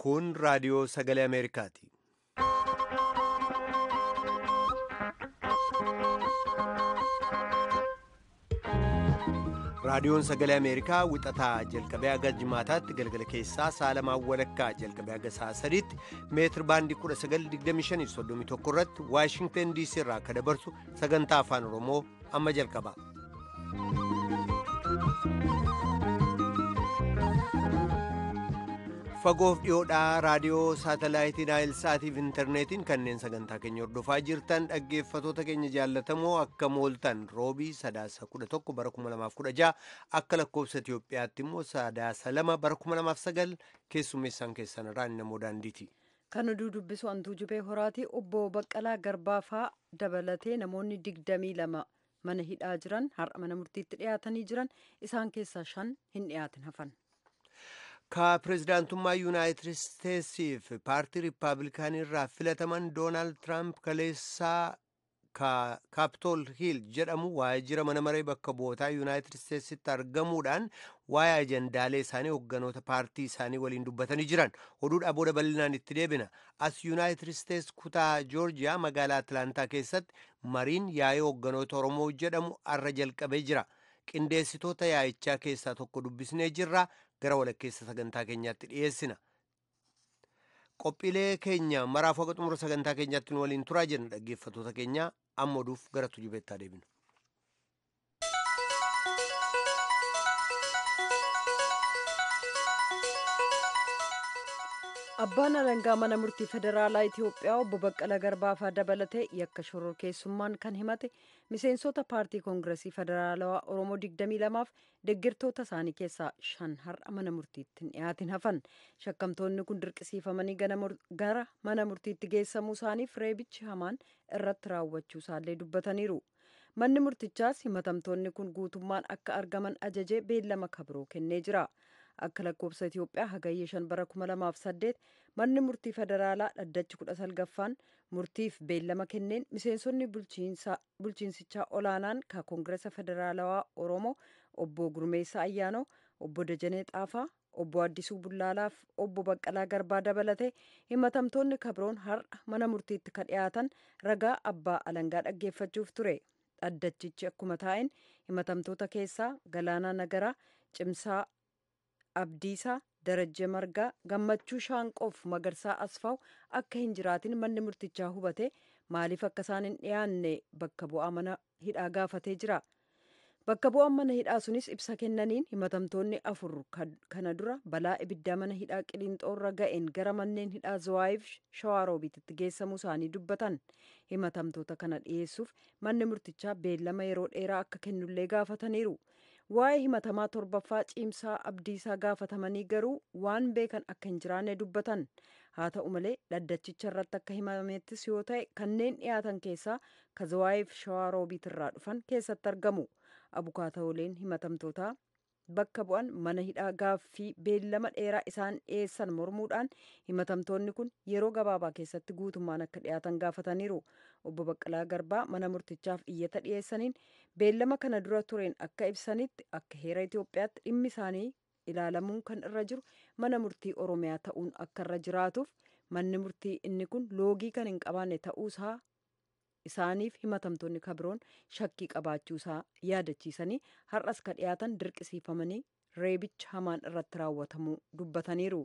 Kun raadiyoo sagalee Ameerikaati. Raadiyoon sagalee Ameerikaa wixataa jalqabee haga jimaataatti galgala keessaa sa'a lamaan walakkaa jalqabee haga sa'a sadiitti meetir baandii 1925 irratti Waashingtan DC irraa akka dabarsu sagantaa afaan Oromoo amma jalqaba. Fagoof dhiyoodhaa raadiyoo saatalaayitii Naayilsaatiif intarneetiin kanneen sagantaa keenya hordofaa jirtan dhaggeeffatoota keenya jaallatamoo akka mooltan roobii sadaasa 11 bara 2016 akka lakkoofsa Itiyoophiyaatti immoo sadaasa 2 bara 2009 keessummeessaan keessan irraa namoo daandiiti. Kan oduu dubbisu Antuu Jubee Horaatii. Obbo Baqqalaa Garbaafaa dabalatee namoonni 22 mana hidhaa jiran har'a mana murtiitti dhiyaatanii jiran isaan keessaa 5 hin dhiyaatin hafan. Ka pirezidaantummaa Yuunaayitid Isteetsiif paartii Riippaabilikaanii irraa filataman Doonaald Tiraamp kaleessaa Kaapitool Hiil jedhamu waajjira mana maree bakka bu'ootaa Yuunaayitid Isteetsitti argamuudhaan waa'ee ajandaalee isaanii hoogganoota paartii isaanii waliin dubbatanii jiran. Oduudhaa booda bal'inaan itti deebina. As Yuunaayitid Isteets kutaa Joorjiyaa magaalaa Atlaantaa keessatti mariin yaa'ii hoogganoota Oromoo jedhamu arra jalqabee jira. Qindeessitoota yaa'ichaa keessaa tokko dubbisnee jirra. Gara walakkeessa sagantaa keenyaatti dhiyeessina. Qophiilee keenya maraaf haqa xumura sagantaa keenyaatti nu waliin turaa jenna dhaggeeffatoota keenya amma oduuf gara tujubeettaa deebinu. Abbaan alangaa mana murtii federaalaa Itiyoophiyaa obbo Baqqalaa Garbaafaa dabalatee yakka shororkeessummaan kan himate miseensota paartii koongiresii federaalawaa Oromoo 22f deeggartoota isaanii keessaa 5 har'a mana murtiitti hin dhiyaatin hafan. Shakkamtoonni kun dirqisiifamanii gara mana murtiitti geessamuu isaaniif reebichi hamaan irratti raawwachuu isaallee dubbataniiru. Manni murtichaas himatamtoonni kun guutummaan akka argaman ajajee beellama kabroo kennee jira. Akka lakkoofsa Itiyoophiyaa hagayya 5 bara 2008 manni murtii federaalaa dhaddachi 19ffaan murtiif beellama kenneen miseensonni bulchiinsichaa olaanaan ka koongiresa federaalawaa Oromoo obbo Gurmeessaa Ayyaanoo, obbo Dajanee Xaafaa, obbo Addisuu Bullaalaaf obbo Baqqalaa Garbaa dabalatee himatamtoonni kabroon har'a mana murtiitti ka dhiyaatan ragaa abbaa alangaa dhaggeeffachuuf ture. Dhaddachichi akkuma taa'een himatamtoota keessaa Galaanaa Nagaraa, Cimsaa Abdiisaa, Darajje Margaa, Gammachuu Shaanqoof Magarsaa Asfaaw akka hin jiraatin manni murtichaa hubate maaliif akka isaan hin dhiyaanne bakka bu'aa mana hidhaa gaafatee jira. Bakka bu'aan mana hidhaa sunis ibsa kennaniin himatamtoonni 4 kana dura balaa ibiddaa mana hidhaa Qiliinxoorra ga'een gara manneen hidhaa Zawaayiif Shawaaroobiititti geessamuu isaanii dubbatan. Himatamtoota kana dhiyeessuuf manni murtichaa beellama yeroo dheeraa akka kennullee gaafataniiru. Waa'ee himatamaa 7ffaa Cimsaa Abdiisaa gaafatamanii garuu waan beekan akka hin jiraanne dubbatan. Haa ta'u malee dhaddachicha irratti akka himamettis yoo ta'e kanneen dhiyaatan keessaa ka Zawaayiif Shawaaroobiitirraa dhufan keessatti argamu. Abukaatooleen himatamtootaa bakka bu'an mana hidhaa gaaffii beellama dheeraa isaan dhiyeessan mormuudhaan himatamtoonni kun yeroo gabaabaa keessatti guutummaan akka dhiyaatan gaafataniiru. Obbo Baqqalaa Garbaa mana murtichaaf iyyata dhiyeessaniin beellama kana dura tureen akka ibsanitti akka heera Itiyoophiyaatti dhimmi isaanii ilaalamuun kan irra jiru mana murtii Oromiyaa ta'uun akka irra jiraatuuf manni murtii inni kun loogii kan hin qabaanne ta'uusaa isaaniif himatamtoonni kabiroon shakkii qabaachuu isaa yaadachiisanii har'as ka dhiyaatan dirqisiifamanii reebicha hamaan irratti raawwatamuu dubbataniiru.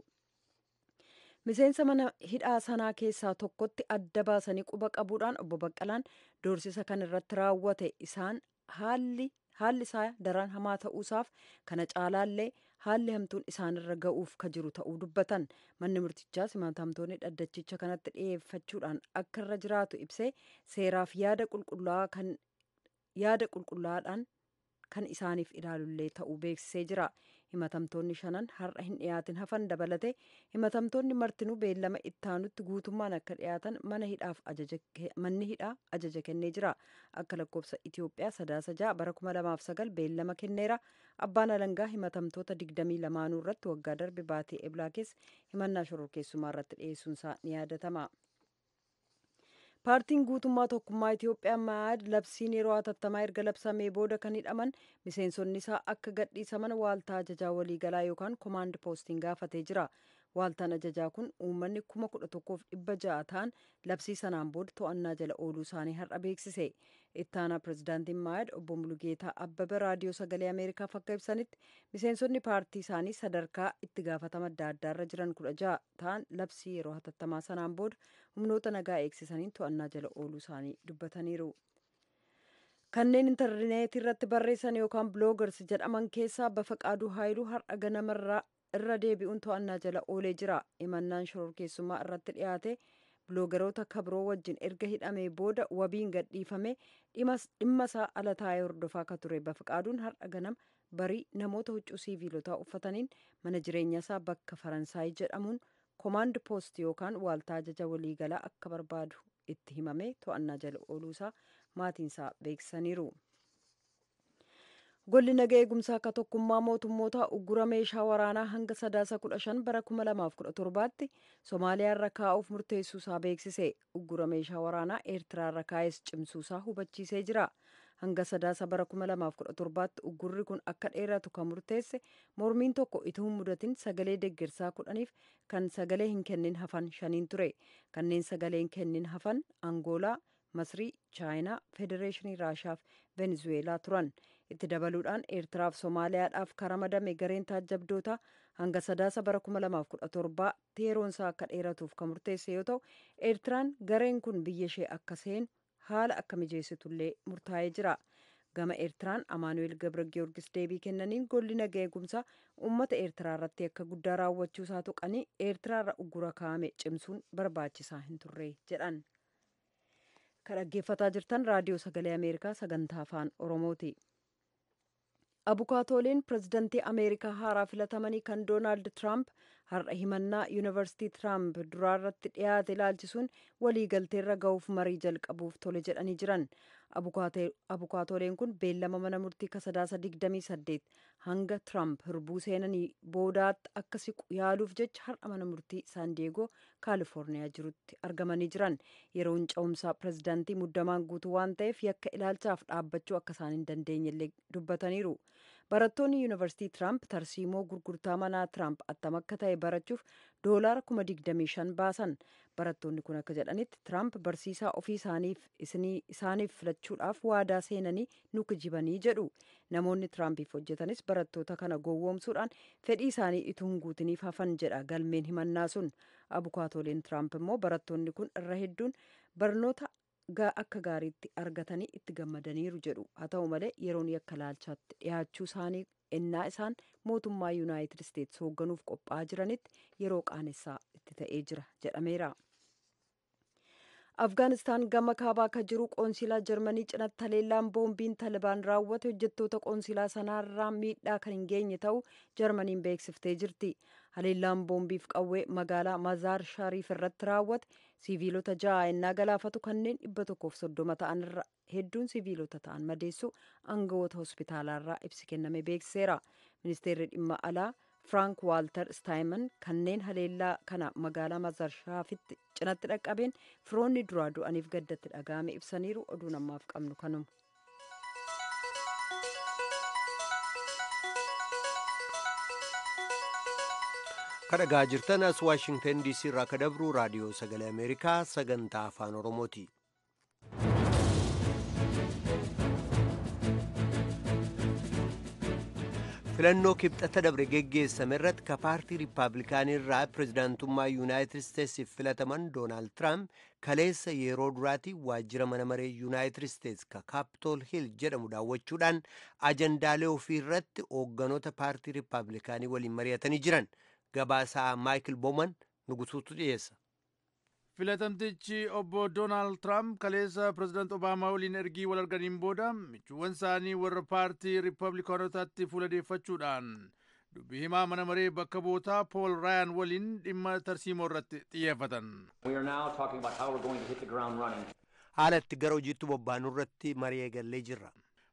Miseensa mana hidhaa sanaa keessaa tokkotti adda baasanii quba qabuudhaan obbo Baqqalaan doorsisa kan irratti raawwate isaan haalli isaa daran hamaa ta'uusaaf kana caalaallee haalli hamtuun isaanirra ga'uuf ka jiru ta'uu dubbatan. Manni murtichaas himatamtoonni dhaddachicha kanatti dhiyeeffachuudhaan akka irra jiraatu ibsee seeraaf yaada qulqullaa'aadhaan kan isaaniif ilaalullee ta'uu beeksisee jira. Himatamtoonni 5 har'a hin dhiyaatin hafan dabalatee himatamtoonni martinuu beellama ittaanutti guutummaan akka dhiyaatan manni hidhaa ajaja kennee jira. Akka lakkoofsa Itiyoophiyaa sadaasa 6 bara 2009 beellama kenneera. Abbaan alangaa himatamtoota 22 irratti waggaa darbe baatee Eblaa keessa himannaa shororkeessummaa irratti dhiyeessuunsaa ni yaadatama. Paartiin guutummaa tokkummaa Itiyoophiyaa Maad labsiin yeroo hatattamaa erga labsamee booda kan hidhaman miseensonni isaa akka gadhiisaman waaltaa ajajaa waliigalaa yookaan komaand poostiin gaafatee jira. Waaltaan ajajaa kun uummanni 11,600 ta'an labsii sanaan booda to'annaa jala ooluu isaanii har'a beeksise. Ittaanaa pirezidaantiin Maayad obbo Mulugeetaa Abbabee Raadiyoo Sagalee Ameerikaaf akka ibsanitti, miseensonni paartii isaanii sadarkaa itti gaafatama adda addaarra jiran 16 ta'an labsii yeroo hatattamaa sanaan booda humnoota nagaa eegsisaniin to'annaa jala ooluu isaanii dubbataniiru. Kanneen intarneetii irratti barreessan yookaan bloggers jedhaman keessaa Bafaqaaduu Haayiluu har'a ganamarraa irra deebi'uun to'annaa jala oolee jira. Himannaan shororkeessummaa irratti dhiyaate biloogeroota kabroo wajjin erga hidhamee booda wabiin gadhiifame. Dhimma isaa ala taa'ee hordofaa akka ture Bafaqaaduun har'a ganama barii namoota huccuu siiviilotaa uffataniin mana jireenya isaa bakka Faransaay jedhamuun komaand poost yookaan waaltaa ajaja waliigalaa akka barbaadu itti himame to'annaa jala ooluusaa maatiinsaa beeksisaniiru. Golli naga eegumsaa akka tokkummaa mootummoota uggura meeshaa waraanaa hanga Sadaasa 15 bara 2017tti Somaaliyaa irra kaa'uuf murteessuusaa beeksise. Uggura meeshaa waraanaa Eertiraa irra kaa'es cimsuusaa hubachiisee jira. Hanga Sadaasa bara 2017tti uggurri kun akka dheeratu kan murteesse mormiin tokko ituu hin mudatin sagalee deeggarsaa 10f kan sagalee hin kennin hafan shaniin ture. Kanneen sagalee hin kennin hafan Angoolaa, Masrii, Chaayinaa, Federeeshinii Raashaaf Venezuweelaa turan. Itti dabaluudhaan Eertiraaf Somaaliyaadhaaf karamadame gareen taajjabdoota hanga Sadaasa bara 2017 yeroonsaa akka dheeratuuf kan murteesse yoo ta'u, Eertiraan gareen kun biyya ishee akka seenu haala akka mijeessitullee murtaa'ee jira. Gama Eertiraan Amaanu'eel Gabra Giyoorgis deebii kennaniin, golli naga eegumsaa uummata Eertiraa irratti akka guddaa raawwachuu isaa tuqanii, Eertiraarra uggura kaa'ame cimsuun barbaachisaa hin turre jedhan. Kan dhaggeeffataa jirtan Raadiyoo Sagalee Ameerikaa sagantaa Afaan Oromooti. Abukaatooleen pirezidantii Ameerikaa haaraa filatamanii kan Doonaald Tiraamp har'a himannaa Yuunivarsiitii Tiraamp duraarratti dhiyaate ilaalchisuun waliigalteerra ga'uuf marii jalqabuuf tole jedhanii jiran. Abukaatooleen kun beellama mana murtii ka Sadaasa 28 hanga Tiraamp hirbuu seenanii boodaatti akka siqu yaaluuf jecha har'a mana murtii Saandiyeegoo, Kaalifoorniyaa jirutti argamanii jiran. Yeroon cehumsaa pirezidantii muddamaan guutuu waan ta'eef yakka ilaalchaaf dhaabbachuu akka isaan hin dandeenyellee dubbataniiru. Barattoonni Yuunivarsiitii Tiraamp tarsiimoo gurgurtaa manaa Tiraamp attam akka ta'e barachuuf doolaara 25,000 baasan. Barattoonni kun akka jedhanitti, Tiraamp barsiisaa ofii isaaniif isaaniif filachuudhaaf waadaa seenanii nu kijibanii jedhu. Namoonni Tiraampiif hojjetanis barattoota kana gowwoomsuudhaan fedhii isaanii ituu hin guutiniif hafan jedha galmeen himannaa sun. Abukaatooleen Tiraamp immoo barattoonni kun irra hedduun barnoota akka gaariitti argatanii itti gammadaniiru jedhu. Haa ta'u malee, yeroon yakka laalchaatti dhiyaachuu isaanii ennaa isaan mootummaa Yuunaayitid Isteetsi hoogganuuf qophaa'aa jiranitti yeroo qaanessaa itti ta'ee jira jedhameera. Afgaanistaan gama kaabaa akka jiru qoonsilaa Jarmanii cinatti haleellaan boombiin Talibaan raawwate hojjettoota qoonsilaa sanaarraa miidhaa kan hin geenye ta'uu Jarmaniin beeksiftee jirti. Haleellaan boombiif qawwee magaalaa Mazaar Shariif irratti raawwate siviilota ja'a ennaa galaafatu, kanneen 130 ta'an irra hedduun siviilota ta'an madeessu aangawoota hospitaalaarraa ibsi kenname beeksiseera. Ministeerri dhimma alaa Frank Waalter Staayiman kanneen haleellaa kana magaalaa Mazar Shariifitti cinatti dhaqqabeen firoonni duraa du'aniif gaddatti dhaga'ame ibsaniiru. Oduun ammaaf qabnu kanuma. Kan dhagaa jirtan as Waashingtan DC irraa ka dabru Raadiyoo Sagalee Ameerikaa sagantaa Afaan Oromooti. Filannoo Kibxata dabre geggeessame irratti ka paartii Riippaabilikaanii irraa pirezidaantummaa Yuunaayitid Isteetsiif filataman Doonaald Tiraamp kaleessa yeroo duraati waajjira mana maree Yuunaayitid Isteets ka Kaapitool Hiil jedhamu daawwachuudhaan ajandaalee ofii irratti hoogganoota paartii Riippaabilikaanii waliin mari'atanii jiran. Gabaasaa Maayikil Booman Nugusuutu dhiyeessa. Filatamtichi obbo Doonaald Tiraamp kaleessa pirezidaant Obaamaa waliin ergii wal arganiin booda michuuwwan isaanii warra paartii Riippablikaanotaatti fuuladeeffachuudhaan dubbii himaa mana maree bakka bu'ootaa Pool Raayaan waliin dhimma tarsiimoo irratti xiyyeeffatan. Haala itti gara hojiitti bobbaanuu irratti marii eegallee jirra.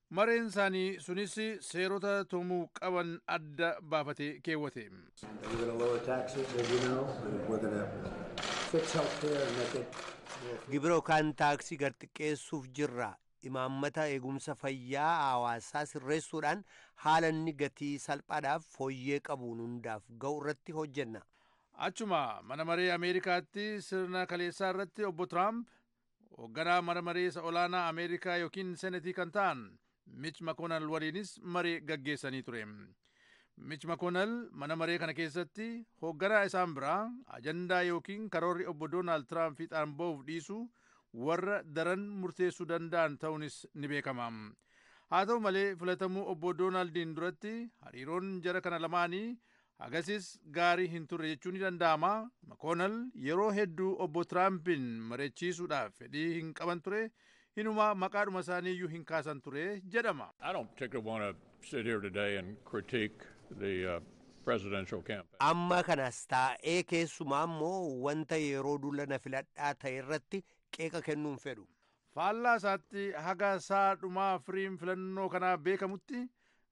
Mareen isaanii sunis seerota tumuu qaban adda baafatee keewwate. Gibira yookaan taaksii gad xiqqeessuuf jirra. Imaammata eegumsa fayyaa hawaasaa sirreessuudhaan haala inni gatii salphaadhaaf fooyyee qabuun hundaaf ga'u irratti hojjenna. Achuma mana maree Ameerikaatti sirna kaleessaa irratti obbo Tiraamp hoogganaa mana maree isa olaanaa Ameerikaa yookiin Senetii kan ta'an Mitch McConnell waliinis maree gaggeessanii ture. Mitch McConnell mana maree kana keessatti hoogganaa isaan biraa ajandaa yookiin karoorri obbo Doonaald Tiraamp fiixaan ba'uuf dhiisu warra daran murteessuu danda'an ta'uunis ni beekama. Haa ta'u malee, filatamuu obbo Doonaaldiin duratti hariiroon jara kana lamaanii hagasis gaarii hin turre jechuun ni danda'ama. McConnell yeroo hedduu obbo Tiraampiin mari'achiisuudhaaf fedhii hin qaban ture. Hinuma maqaadhuma isaanii iyyuu hin kaasan ture jedhama. I don't particularly want to sit here today and critique the presidential campaign. Amma kanas taa'ee keessumaa immoo wanta yeroo duula na filadhaa ta'e irratti qeeqa kennuun fedhu. Faallaa isaatti, haga isaa dhumaa firiin filannoo kanaa beekamutti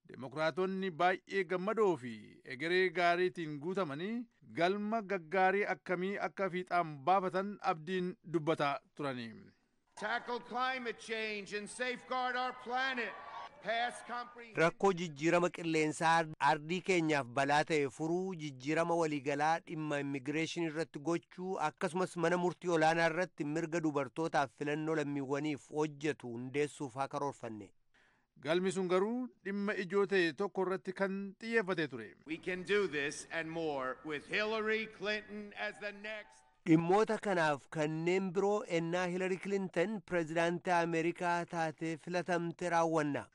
Demokiraatonni baay'ee gammadoo fi egeree gaariitiin guutamanii galma gaggaarii akkamii akka fiixaan baafatan abdiin dubbataa turani. Tackle climate change and safeguard our planet. Pass comprehensive. Rakkoo jijjiirama qilleensaa ardii keenyaaf balaa ta'e furuu, jijjiirama waliigalaa dhimma immigireeshinii irratti gochuu, akkasumas mana murtii olaanaa irratti mirga dubartootaaf filannoo lammiiwwaniif hojjetu hundeessuuf haa karoorfanne. Galmi sun garuu dhimma ijoo ta'e tokko irratti kan xiyyeeffate ture. We can do this and more with Hillary Clinton as the next. Dhimmoota kanaaf kanneen biroo ennaa Hillary Clinton pireezidaantii Ameerikaa taatee filatamte raawwanna.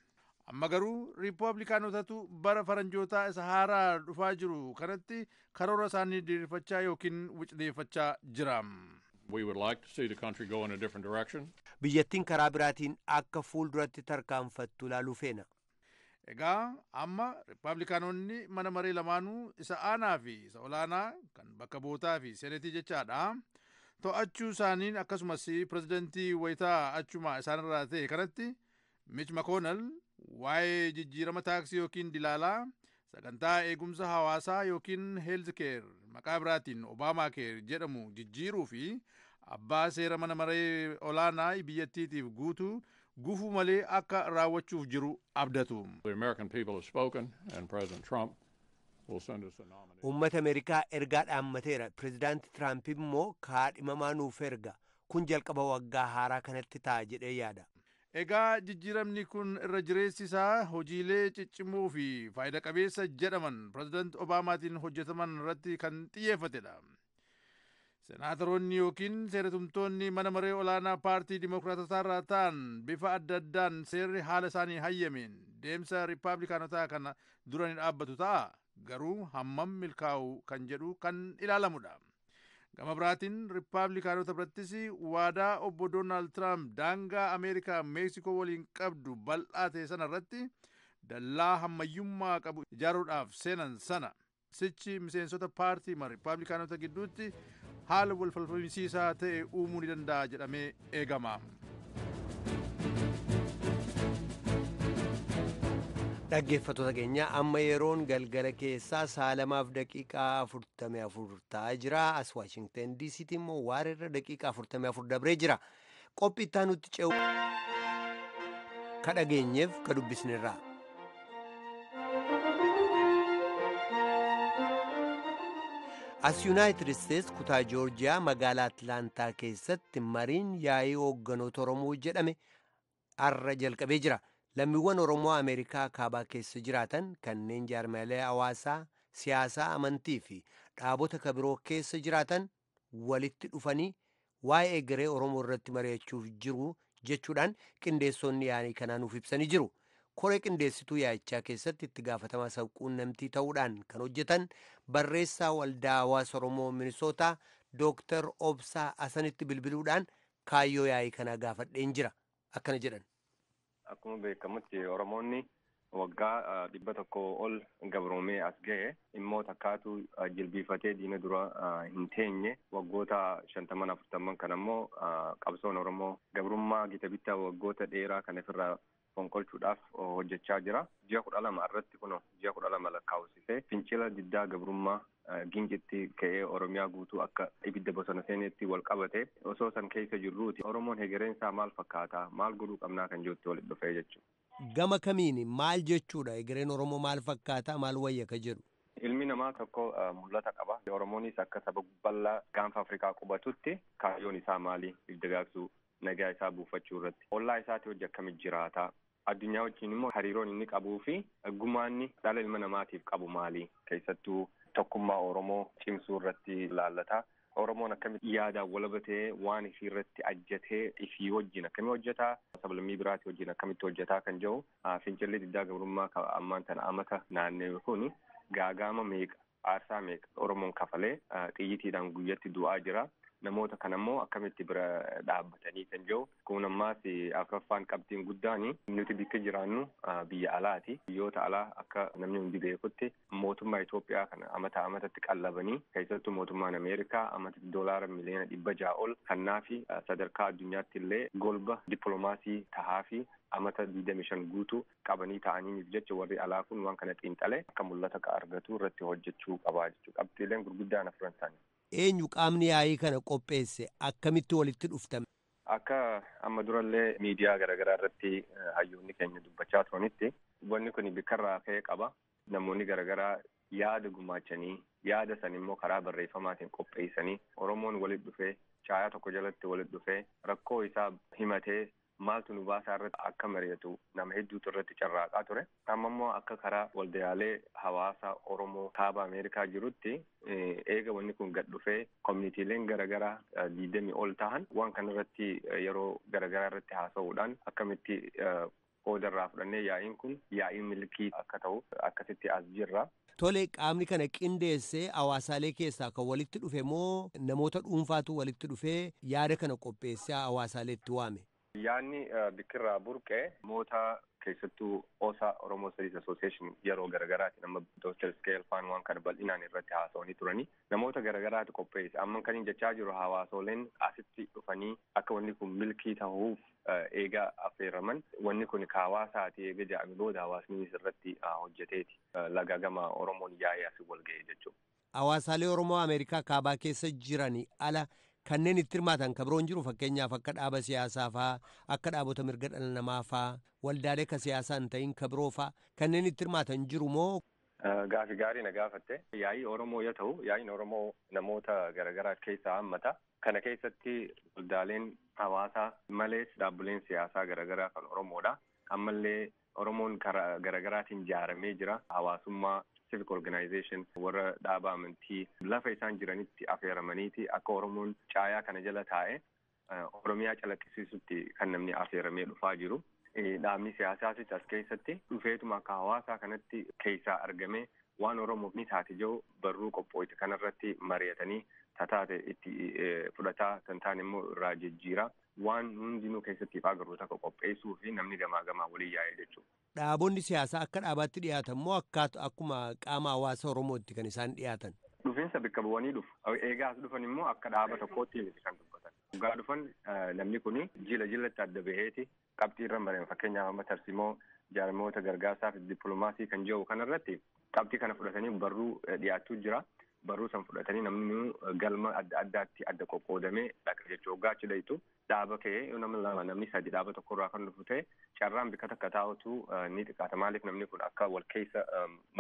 Amma garuu Riippablikaanotatu bara faranjootaa isa haaraa dhufaa jiru kanatti karoora isaanii diriirfachaa yookiin wicdeeffachaa jira. We would like to see the country go in a different direction. Biyyattiin karaa biraatiin akka fuulduratti tarkaanfattu ilaaluu feena. Egaa amma Riippablikaanonni mana maree lamaanuu, isa aanaa fi isa olaanaa kan bakka bu'ootaa fi Senetii jechaadha, to'achuu isaaniin, akkasumas pirezidantii wayitaa achuma isaanirraa ta'e kanatti Mitch McConnell waa'ee jijjiirama taaksii yookiin dilaalaa, sagantaa eegumsa hawaasaa yookiin health care maqaa biraatiin Obamacare jedhamu jijjiiruu fi abbaa seera mana maree olaanaa biyyattiitiif guutuu gufuu malee akka raawwachuuf jiru abdatu. The American people have spoken, and President Trump will send us a nominee. Uummata Ameerikaa ergaa dhaammateera. Pireezidaanti Tiraamp immoo kaadhimamaa nuuf erga. Kun jalqaba waggaa haaraa kanatti ta'a jedhee yaada. Egaa jijjiiramni kun irra jireessi isaa hojiilee ciccimoo fi faayida qabeessa jedhaman pireezidant Obaamaatiin hojjetaman irratti kan xiyyeeffatedha. Senaataroonni yookiin seeratumtoonni mana maree olaanaa paartii Dimookiraatotaa irraa ta'an bifa adda addaan seerri haala isaanii hayyameen deemsa Riippablikaanotaa kana dura ni dhaabbatu ta'a. Garuu hammam milkaa'u kan jedhu kan ilaalamudha. Gama biraatiin Riippablikaanota birattis waadaa obbo Doonaald Tiraamp daangaa Ameerikaa Meeksikoo waliin qabdu bal'aa ta'e sana irratti dallaa hammayyummaa qabu ijaaruudhaaf seenan sana sichi miseensota paartii Riippablikaanota gidduutti haala wal falmisiisaa ta'e uumuu ni danda'a jedhamee eegama. Dhaggeeffattoota keenya, amma yeroon galgala keessaa 2:44 ta'aa jira. As Waashingtan DCtti immoo waareerra daqiiqaa 44 dabree jira. Qophii itti aanutti ce'u, ka dhageenyeef ka dubbisnirraa. As Yuunaayitid Isteets kutaa Joorjiyaa magaalaa Atlaantaa keessatti mariin yaa'ii hoogganoota Oromoo jedhame har'a jalqabee jira. Lammiiwwan Oromoo Ameerikaa kaabaa keessa jiraatan kanneen jaarmaalee hawaasaa, siyaasaa, amantii fi dhaabota kabiroo keessa jiraatan walitti dhufanii waa'ee egeree Oromoo irratti mari'achuuf jiru jechuudhaan qindeessonni yaa'ii kanaa nuuf ibsanii jiru. Koree qindeessituu yaa'ichaa keessatti itti gaafatamaa sabquunnamtii ta'uudhaan kan hojjetan barreessaa Waldaa Hawaasa Oromoo Minisootaa Dooktar Obsaa Asanitti bilbiluudhaan kaayyoo yaa'ii kanaa gaafadheen jira. Akkana jedhan. Akkuma beekamutti Oromoonni waggaa 100 ol gabroomee as ga'e immoo takkaatu jilbiifatee diina dura hin teenye. Waggoota 50, 40 kan ammoo qabsoon Oromoo gabrummaa gita bittaa waggoota dheeraa kan ofirraa fonqolchuudhaaf hojjechaa jira. Ji'a 12 irratti, kun ji'a 12 lakkaa'usisee, fincila diddaa gabrummaa Gincitti ka'ee Oromiyaa guutuu akka ibidda bosona seenetti wal qabate. Osoo san keessa jirruuti Oromoon hegereen isaa maal fakkaata, maal godhuu qabnaa kan jirutti walitti dhufee jechuudha. Gama kamiin maal jechuudha? Egereen Oromoo maal fakkaata, maal wayya ka jedhu? Ilmi namaa tokko mul'ata qaba. Oromoonis akka saba bal'aa gaanfa Afrikaa qubatutti kaayyoon isaa maali? Dagaagsuu, nagaa isaa buufachuu irratti. Ollaa isaati hojii akkamitti jiraata? Addunyaa wajjin immoo hariiroon inni qabuu fi gumaanni dhala ilma namaatiif qabu maali? Keessattuu tokkummaa Oromoo cimsuu irratti laallata. Oromoon akkamitti yaadaan walabatee waan ifii irratti ajjatee ifii wajjin akkamitti hojjetaa, sablammii biraatii wajjin akkamitti hojjetaa kan jiru fincilli diddaa gabrummaa ammaan tana amata naanna'e kun gaagaama meeqa, aarsaa meeqa Oromoon kafalee xiyyitiidhaan guyyatti du'aa jira. Namoota kana immoo akkamitti bira dhaabbatanii kan jiru. Kun ammaas afuraffaan qabxiin guddaan nuti bakka jiraannu biyya alaati. Biyyoota alaa akka namni hundi beekutti mootummaa Itoophiyaa kana amata amatatti qallabanii, keessattuu mootummaan Ameerikaa amatatti $600 miliyoona ol kannaa fi sadarkaa addunyaatti illee golba dippiloomaasii tahaa fi amata 25 guutuu qabanii ta'aniif jecha warri alaa kun waan kana xiinxalee akka mul'ata argatu irratti hojjechuu qabaa jechuudha. Qabxiileen gurguddaan afuran isaanii. Eenyu qaamni yaa'ii kana qopheesse? Akkamitti walitti dhuftame? Akka amma durallee miidiyaa garaagaraa irratti hayyoonni keenya dubbachaa turanitti, wanni kun bikkarraa ka'ee qaba. Namoonni garaagaraa yaada gumaachanii, yaada san immoo karaa barreeffamaatiin qopheessanii, Oromoon walitti dhufee, caayaa tokko jalatti walitti dhufee, rakkoo isaa himatee, maaltu nu baasaa irratti akka mari'atu nama hedduutu irratti carraaqaa ture. Amma immoo akka karaa waldaalee hawaasa Oromoo kaaba Ameerikaa jirutti, eega wanni kun gad dhufee, koominiitiileen garaagaraa 20 ol ta'an waan kana irratti yeroo garaagaraa irratti haasa'uudhaan akkamitti qooda irraa fudhannee yaa'iin kun yaa'ii milkii akka ta'u akkasitti as jirra. Tole, qaamni kana qindeessee hawaasaalee keessaa kan walitti dhufe moo namoota dhuunfaatu walitti dhufee yaada kana qopheessee hawaasaaleetti waame? Yaadni bikkirraa burqee namoota, keessattuu OSA, Oromo Studies Association, yeroo garagaraati nama Dr. Scale faan waan kana bal'inaan irratti haasa'anii turanii, namoota garagaraatu qopheesse. Amma kan jechaa jiru hawaasoleen asitti dhufanii akka wanni kun milkii ta'uuf eega affeeraman, wanni kun ka hawaasaati eega jedhame booda hawaasni irratti hojjeteeti. Laga gama Oromoon yaa'ee asii wal ga'e jechuudha. Hawaasaalee Oromoo Ameerikaa kaabaa keessa jiran ala kanneen itti hirmaatan kan biroon jiru, fakkeenyaaf akka dhaaba siyaasaa faa, akka dhaabota mirga dhala namaa faa, waldaalee ka siyaasaa hin ta'in ka biroo faa kanneen itti hirmaatan jiru moo? Gaafi gaarii na gaafatte. Yaa'ii Oromoo yoo ta'u, yaa'iin Oromoo namoota garaagaraa keessaa hammata. Kana keessatti waldaaleen hawaasaa malees dhaabbileen siyaasaa garaagaraa kan Oromoodha. Ammallee Oromoon karaa garaagaraatiin ijaaramee jira. Hawaasummaa, civic organization, warra dhaaba amantii lafa isaan jiranitti affeeramaniiti akka Oromoon caayaa kana jala taa'e Oromiyaa calaqqisiisutti kan namni affeeramee dhufaa jiru. Dhaabni siyaasaasis as keessatti dhufeetuma akka hawaasaa kanatti keessaa argamee waan Oromoof ni taate jiru barruu qophooyte kanarratti mari'atanii, tataate itti fudhataa, kan taane immoo irraa jijjiiraa, waan hundinuu keessatti ifaa agarru tokko qopheessuu fi namni gamaa gamaa walii yaa'ee jechuudha. Dhaabonni siyaasaa akka dhaabaatti dhiyaatan moo akkuma qaama hawaasa Oromootti kan isaan dhiyaatan? Dhufiinsa bakka bu'anii dhufu. Eegaa as dhufan immoo akka dhaaba tokkootti miti kan dubbatan. Dhugaa dhufan namni kun jila jilatti adda baheeti qabxii irra mari'an. Fakkeenyaaf, amma tarsimoo jaarmoota gargaarsaa fi dippiloomaasii kan jiru kanarratti qabxii kana fudhatanii barruu dhiyaachuu jira. Barruu san fudhatanii namni galma adda addaatti adda qoqqoodamee dhaqa jechuudha. Waggaa achi dhayitu dhaaba ka'ee nama lama, namni sadi dhaaba tokkorraa kan dhufu ta'e, carraan bikka takka taa'utu ni xiqqaata. Maaliif namni kun akka wal keessa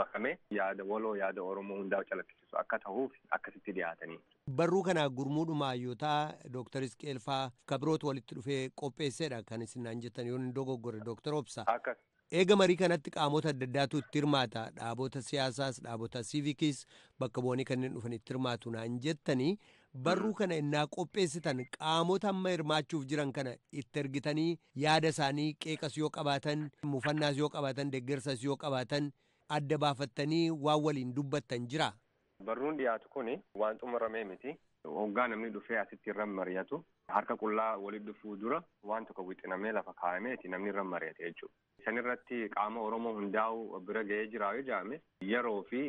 makame yaada waloo, yaada Oromoo hundaa calaqqisiisu akka ta'uuf akkasitti dhiyaatanii. Barruu kana gurmuudhuma hayyotaa Dooktar Isqeel faa kabirootu walitti dhufee qopheessedha kan isin naan jettan, yoo hin dogoggore, Dooktar Obsa. Akkas. Eega marii kanatti qaamota adda addaatu itti hirmaata. Dhaabota siyaasaas, dhaabota siivikiis bakka bu'anii kanneen dhufan itti hirmaatu naan jettanii, barruu kana innaa qopheessitan qaamota amma hirmaachuuf jiran kana itti ergitanii yaada isaanii, qeeqas yoo qabaatan, mufannaas yoo qabaatan, deeggarsas yoo qabaatan adda baafattanii waan waliin dubbattan jira? Barruun dhiyaatu kun waan xumuramee miti. Hoggaa namni dhufee asitti irra mari'atu, harka qullaa walitti dhufuu dura waan tokko wixinamee lafa kaa'ameeti namni irra mari'ate jechuudha. San irratti qaama Oromoo hundaa'u bira ga'ee jira yoo jedhame, yeroo fi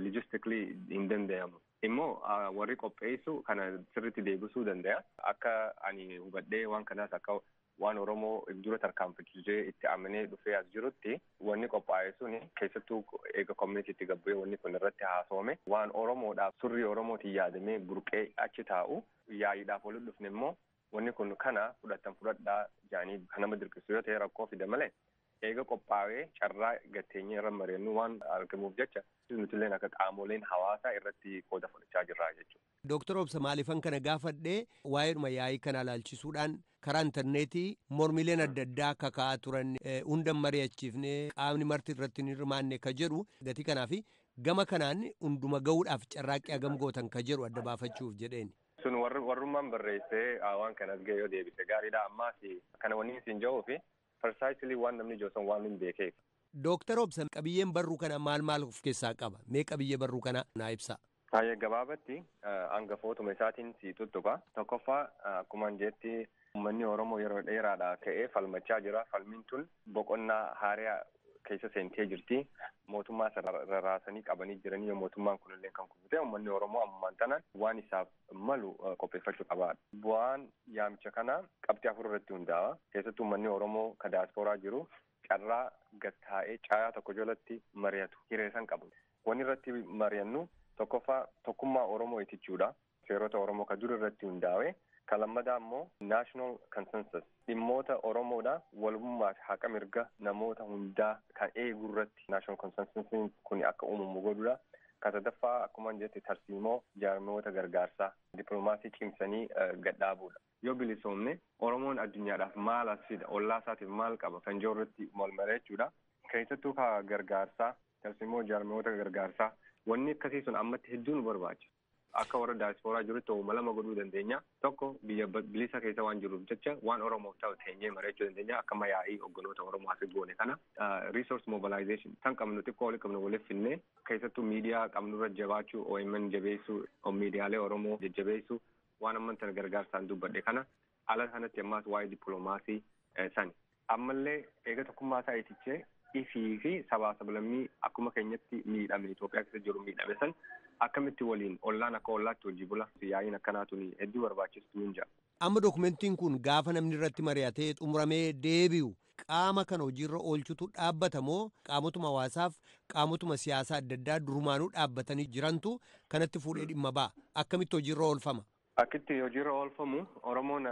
logistically hin danda'amu. Immoo warri qopheessu kana sirriitti deebisuu danda'a. Akka ani hubadhee waan kanaas akka waan Oromoo dura tarkaanfachisee itti amanee dhufee as jirutti, wanni qophaa'e suni, keessattuu eega community gabbu'ee wanni kun irratti haasawame, waan Oromoodhaaf surrii Oromootiin yaadamee burqee achi taa'u, yaa'iidhaaf walitti dhufne immoo wanni kun kana fudhatan fudhadhaa jedhanii kan nama dirqisu yoo ta'e rakkoo fida malee. Eega qophaa'ee carraa gatteenyee irra mari'annu waan argamuuf jecha nutilleen akka qaamoleen hawaasaa irratti qooda fudhachaa jirra jechuudha. Dooktar Obsa, maaliifan kana gaafadhee, waa'eedhuma yaa'ii kana ilaalchisuudhaan karaa intarneetii mormileen adda addaa kaka'aa turan, hunda mari'achiifnee qaamni marti irratti hin hirmaanne ka jedhu gatii kanaaf gama kanaan hunduma ga'uudhaaf carraaqqii hagam gootan ka jedhu adda baafachuuf jedheen. Sun warrummaan barreessee waan kanas ga'e yoo deebise gaariidha. Ammaas kana wanni isin jiru fi precisely waan namni joosan waan hin beekeef. Dooktar Obsa, qabiyyeen barruu kana maal maal of keessaa qaba? Mee qabiyyee barruu kana naa ibsa. Baay'ee gabaabatti hangafootuma isaatiin si tuttuqa. Tokkoffaa, akkuma jetti, uummanni Oromoo yeroo dheeraadhaa ka'ee falmachaa jira. Falmiin tun boqonnaa haaraa keessa seentee jirti. Mootummaa rarraasanii qabanii jiranii, yoo mootummaan kunillee kan kufute, uummanni Oromoo ammaan tanaan waan isaaf malu qopheeffachuu qaba. Bu'aan yaamicha kanaa qabxii 4 irratti hundaa'a. Keessattuu uummanni Oromoo ka daasporaa jiru carraa gattaa'ee caayaa tokko jalatti mari'atu hireessan qabu. Wanni irratti mari'annu tokkoffaa tokkummaa Oromoo itichuudha. Seerota Oromoo ka dur irratti hundaa'e. Ka lammadaa immoo national consensus dhimmoota Oromoodha, walummaa fi haqa mirga namoota hundaa kan eegu irratti national consensus kun akka uumamu godhuudha. Ka sadaffaa, akkuma jette, tarsiimoo jaarmoota gargaarsaa dippiloomaasii cimsanii gadhaabuudha. Yoo bilisoomne Oromoon addunyaadhaaf maal as fida, ollaa isaatiif maal qaba kan jiru irratti wal mari'achuudha. Keessattuu ka gargaarsaa, tarsiimoo jaarmoota gargaarsaa, wanni akkasii sun ammatti hedduu nu barbaachisa. Akka warra daasporaa jirutti ooma lama godhuu dandeenya. Tokko, biyya bilisa keessa waan jiruuf jecha waan Oromoof ta'u teenyee mari'achuu dandeenya. Akka yaa'ii hogganoota Oromoo asii goone kana resource mobilization kan qabnu xiqqoo walitti qabnu waliif finnee, keessattuu miidiyaa qabnurra jabaachuu, OMN jabeessuu, miidiyaalee Oromoo jajjabeessuu, waan amman tana gargaarsaan dubbadhe kana ala kanatti ammaas waa'ee dippiloomaasii sani. Ammallee eega tokkummaa isaa itichee ifii fi sabaa sablammii akkuma keenyatti miidhame, Itoophiyaa keessa jiru miidhame san akkamitti waliin ollaan akka ollaatti hojii bula, yaa'iin akkanaa tuni hedduu barbaachistuu hin jira. Amma dokumentiin kun gaafa namni irratti mari'atee xumuramee deebi'u qaama kana hojiirra oolchutu dhaabbata moo qaamotuma hawaasaaf qaamotuma siyaasaa adda addaa durumaanuu dhaabbatanii jirantu kanatti fuudhee dhimma ba'a? Akkamitti hojiirra oolfama? Akkitti hojiirra oolfamu, Oromoon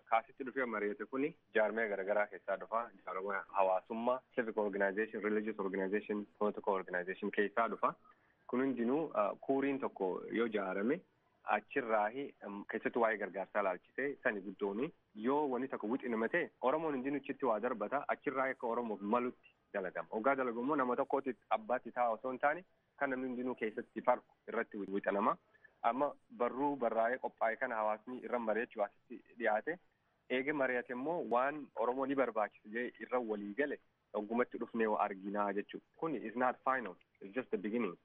kaasitti dhufee mari'ate kuni jaarmee garaagaraa keessaa dhufa. Jaarmee hawaasummaa, civic organization, religious organization, political organization keessaa dhufa. Kun hundinuu kuuriin tokko yoo ijaarame, achirraahi keessattuu waa'ee gargaarsaa ilaalchisee sani guddooni yoo wanni tokko wixinuma ta'e, Oromoon hundinuu achitti waa darbata, achirraa akka Oromoof malutti dalagama. Hoggaa dalagu immoo nama tokkootti abbaatti ta'a osoo hin taane, kan namni hundinuu keessatti farku irratti wixinama. Amma barruu barraa'ee qophaa'e kana hawaasni irra mari'achuu asitti dhiyaate, eega mari'ate immoo waan Oromoo ni barbaachisa jee irra walii gale oggumatti dhufnee arginaa jechuudha. Kun is not final, it's just the beginning.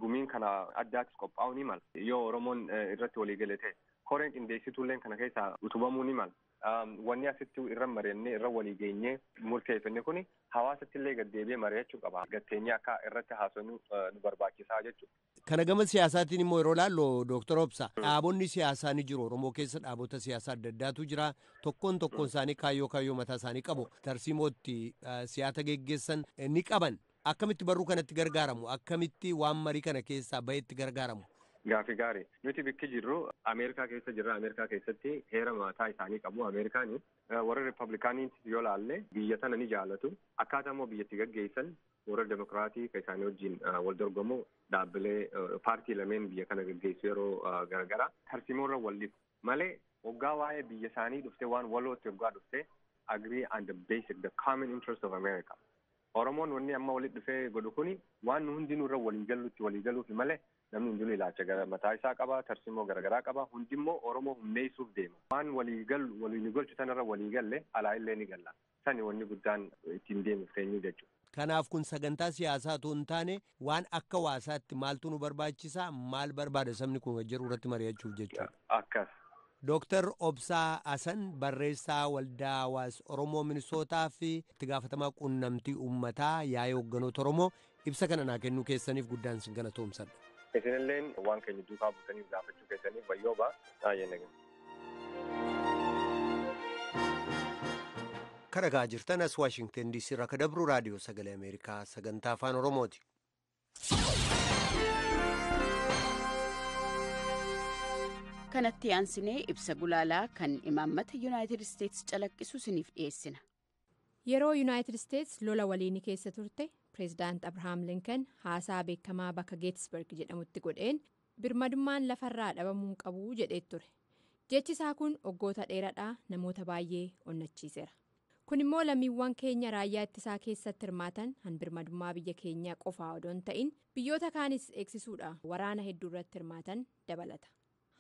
Gumiin kana addaattis qophaa'uu ni mala. Yoo Oromoon irratti walii gale ta'e, koreen qindeessituulleen kana keessaa utubamuu ni mala. Wanni asitti irra mari'annee irra walii geenyee murteeffanne kuni hawaasatti illee gaddeebi'ee mari'achuu qaba. Gatteenyee akka irratti haasofnu nu barbaachisaa jechuudha. Kana gama siyaasaatiin immoo yeroo laallu, Dooktar Obsa, dhaabonni siyaasaa ni jiru. Oromoo keessa dhaabota siyaasaa adda addaatu jira. Tokkoon tokkoon isaanii kaayyoo mataa isaanii qabu. Tarsiimootti siyaasa geggeessan ni qaban. Akkamitti barruu kanatti gargaaramu? Akkamitti waan marii kana keessaa bahetti gargaaramu? Gaafi gaarii. Nuti bikki jirru Ameerikaa keessa jirra. Ameerikaa keessatti heera mataa isaanii qabu. Ameerikaani warra Riippablikaanii yoo laalle biyya tana ni jaalatu. Akkaataa immoo biyyatti gaggeessan warra Demokiraatii kan isaanii wajjin wal dorgomu, dhaabbilee paartii lameen biyya kana gaggeessu yeroo garaagaraa tarsiimoorra wal dhibu malee, waggaa waa'ee biyya isaanii dhufte, waan walootti waggaa dhufte, agree on the basic, the common interest of America. Oromoon wanni amma walitti dhufee godhu kuni waan nu hundinuu irra walii gallutti walii galuufi malee, namni hundinuu ilaalcha gara mataa isaa qaba, tarsiimoo garaagaraa qaba, hundimmoo Oromoo humneessuuf deema. Waan walii gallu walii nu galchu sanarra walii galle alaa illee ni galla. Sani wanni guddaan ittiin deemuuf teenyu jechuudha. Kanaaf kun sagantaa siyaasaa otoo hin taane, waan akka hawaasaatti maaltu nu barbaachisaa, maal barbaada sabni kun jedhu irratti mari'achuuf jechuudha. Akkas. Dooktar Obsaa Asan, barreessaa Waldaa Hawaasa Oromoo Minisootaa fi itti gaafatamaa quunnamtii uummataa yaa'ii hoogganoota Oromoo, ibsa kana naa kennuu keessaniif guddaan sin galatoomsadha. Isinilleen waan keenya duukaa buutaniif gaafachuu keessaniif wayyooba baay'ee nagaa. Kan dhagaa jirtan as Waashingtan DC irraa kan dabru Raadiyoo Sagalee Ameerikaa sagantaa Afaan Oromooti. Kanatti aansinee ibsa gulaalaa kan imaammata Yuunaayitid Isteetsi calaqqisu isiniif dhiyeessina. Yeroo Yuunaayitid Isteets lola waliinii keessa turte, Pireezidaant Abrahaam Linkan haasaa beekamaa bakka Geetisberg jedhamutti godheen birmadummaan lafarraa dhabamuu qabu jedhee ture. Jechi isaa kun waggoota dheeraadhaa namoota baay'ee onnachiiseera. Kun immoo lammiiwwan keenya raayyaa ittisaa keessatti hirmaatan han birmadummaa biyya keenyaa qofaa odoo hin ta'in biyyoota kaanis eegsisuudha waraana hedduu irratti hirmaatan dabalata.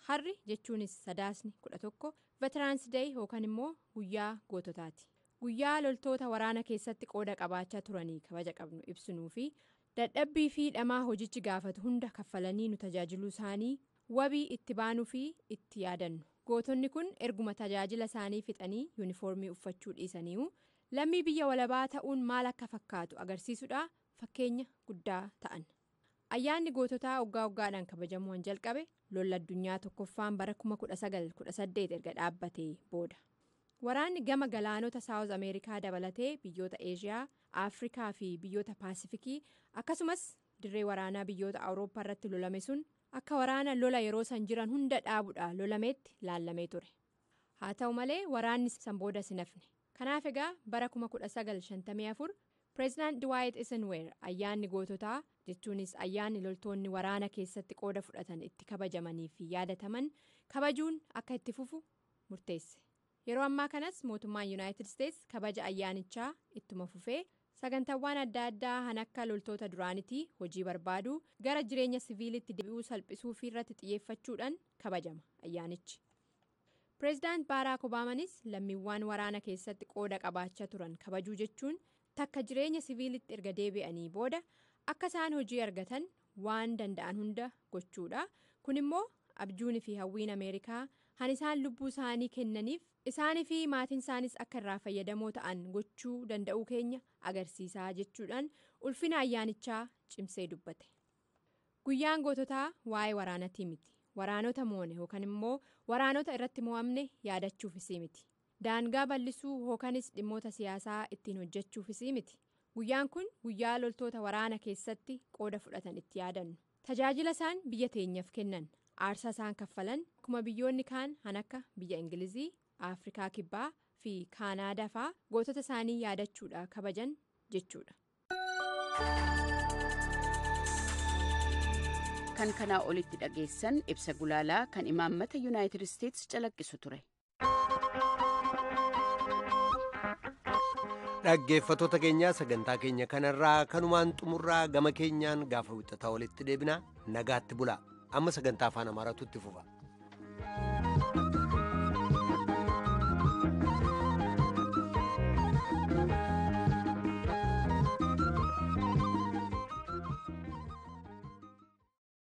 Harri jechuunis Sadaasni 11 Veterans Day yookaan immoo guyyaa goototaati. Guyyaa loltoota waraana keessatti qooda qabaachaa turanii kabaja qabnu ibsinuu fi dadhabbii fi dhamaa hojichi gaafatu hunda kaffalanii nu tajaajiluu isaanii wabii itti baanuu fi itti yaadannu. Gootonni kun erguma tajaajila isaanii fixanii yuunifoormii uffachuu dhiisaniiru lammii biyya walabaa ta'uun maal akka fakkaatu agarsiisuudha fakkeenya guddaa ta'an. Ayyaanni goototaa waggaa waggaadhaan kabajamuu jalqabe lola addunyaa tokkoffaan bara 1918 erga dhaabbatee booda. Waraanni gama galaanota Saawuz Ameerikaa dabalatee biyyoota Eeshiyaa, Afrikaa fi biyyoota Paasifikii akkasumas dirree waraanaa biyyoota Awurooppaa irratti lolame sun akka waraana lola yeroo san jiran hunda dhaabuudha lolameetti laallamee ture. Haa ta'u malee, waraanni san booda sinafne. Kanaaf egaa bara 1954 Pireezidaant Dwight Eisenhower ayyaanni goototaa, jechuunis ayyaanni loltoonni waraana keessatti qooda fudhatan itti kabajamanii fi yaadataman kabajuun akka itti fufu murteesse. Yeroo ammaa kanas mootummaan Yuunaayitid Isteets kabaja ayyaanichaa ittuma fufee sagantaawwan adda addaa han akka loltoota duraanitii hojii barbaaduu gara jireenya siviilitti deebi'uu salphisuu fi irratti xiyyeeffachuudhaan kabajama ayyaanichi. Pireezidaant Baaraak Obaamaanis lammiiwwan waraana keessatti qooda qabaachaa turan kabajuu jechuun takka jireenya siviilitti erga deebi'anii booda akka isaan hojii argatan waan danda'an hunda gochuudha. Kun immoo abjuunii fi hawwiin Ameerikaa han isaan lubbuu isaanii kennaniif isaanii fi maatiin isaanis akka irraa fayyadamoo ta'an gochuu danda'uu keenya agarsiisaa jechuudhaan ulfina ayyaanichaa cimsee dubbate. Guyyaan goototaa waa'ee waraanatii miti. Waraanota moone yookaan immoo waraanota irratti mo'amne yaadachuufis miti. Daangaa bal'isuu yookaanis dhimmoota siyaasaa ittiin hojjechuufis miti. Guyyaan kun guyyaa loltoota waraana keessatti qooda fudhatan itti yaadannu. Tajaajila isaan biyya teenyaaf kennan, aarsaa isaan kaffalan, akkuma biyyoonni kaan han akka biyya Ingilizii, Afrikaa Kibbaa fi Kaanaadaa fa'aa gootota isaanii yaadachuudha kabajan jechuudha. Kan kanaa olitti dhageessan ibsa gulaalaa kan imaammata Yuunaayitid Isteets calaqqisu ture. Dhaggeeffattoota keenyaa, sagantaa keenya kanarraa kanumaan xumurraa. Gama keenyaan gaafa wixataa walitti deebinaa, nagaatti bulaa. Amma sagantaa Afaan Amaaraatu itti fufa.